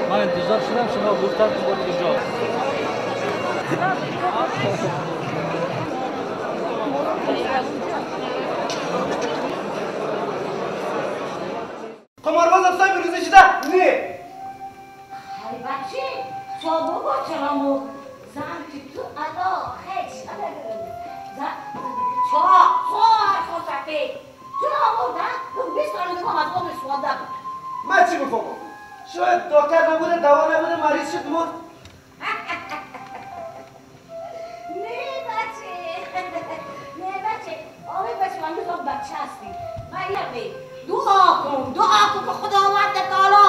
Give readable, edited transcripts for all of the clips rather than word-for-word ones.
من انتظار شدم شما گفتم که برید اینجا. قمارباز افسای بروزه شده نه. های بچه تو بابا چرا مو زن که تو ادا خیش زن چا چا سفید چرا مردن؟ تو 20 سال دیگه از عمرش مانده بود. من چی بفهمم؟ شاید دکتر نبوده، دوا نبوده، مریض شد مرد. نه بچه، نه بچه، آقای بچه من دوستم بچه هستی. من یه دعا کن، دعا کن که خداوند تعالی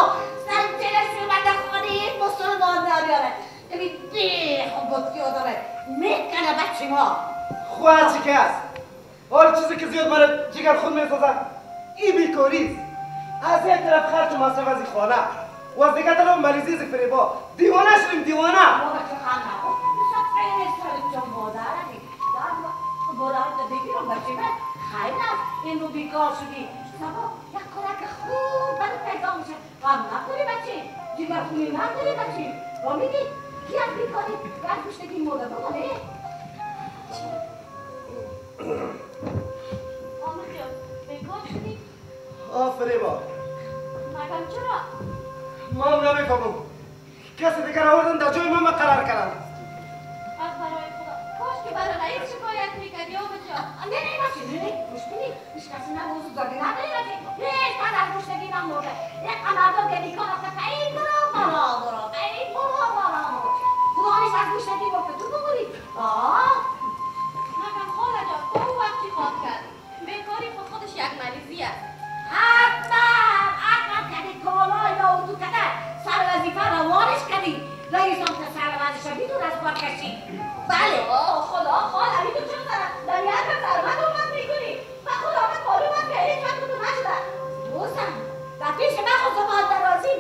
سر دلش اومده خانه یک مسلمان نداره. ببین ده خب داره میکنه بچه ما. خب هرچی که هست، هر چیزی که زیاد برای جگر خون میسازن این بیکاریست. از یک طرف خرج و مصرف از این خانه و از دیگر طرف مریضی از فریبا. دیوانه شدیم دیوانه. بابا چه خانه مادر بگیرم بچه من خیلی است اینو بیکار شدی. سبا یک کارک خوب برای پیدا میشه. غم نخوری بچه، جگر خونی نداری بچه. با میدی کی از بیکاری از گشنگی مرده بکنه؟ آمد جان بیکار شدی؟ آفریبا. مگم چرا؟ ما هم نمیفهمم. کسی دیگر آوردن در جای ما مقرر کردن. از برای خدا کاش که برای رئیس شکایت میکردی آمد جان. نه نه بچه نه نه گوش کنی هیچ کسی نه موضوع داری نداری بچه. هیچ کس از گشنگی نمرده. یک مردم که بیکار رفته این برا برا برا این برا برا خدا نیست از گشنگی مرده تو بگوری. آه مگم خاله جان تو اون وقت چی خواد کرد؟ بیکاری خودش یک مریضی است. حتما حتما کردی کالای ناودو کرده سر وظیفه روانش کردی. رئیس هم که سر وظیفه میدون از کار کشی. بله آه خدا خاله میدون چرا سر در یک سر من اومد میکنی و خدا من معلوم است که هیچ وقت تو نشده. دوستم در پیش من خود زبان درازی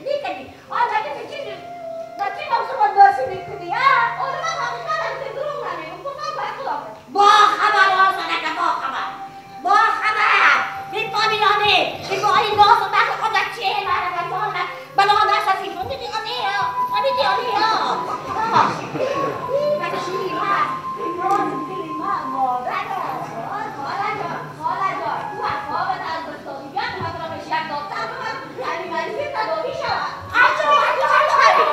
میکنی. آه نگه چی در چی من زبان درازی میکنی؟ آره من حقیقت از دروغ نمیگم. گفتم باید خدا با خبر آزادک با خبر با خبر میپانی یا نه؟ میپانی باز و بخ خود چه مرد و جان بلا نشستی فهمیدی یا نه؟ فهمیدی یا نه؟ بچی من ناز دل من مادر است. خاله جان خاله جان تو اصحابت از گستاخی بیان مطرح یک دکتر من یعنی مریضی تداوی شود. عجب عجب عجب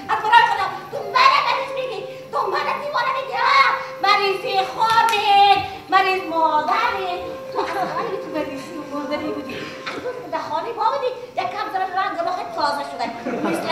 از برای خدا تو من مریض میگی، تو من دیوانه میگی. مریضی خودت، مریض مادرت. تو اصلا تو مریضی مادری بودی. در خانه ما بودی یک کم زرم رنگ ما خیلی تازه شده. مثل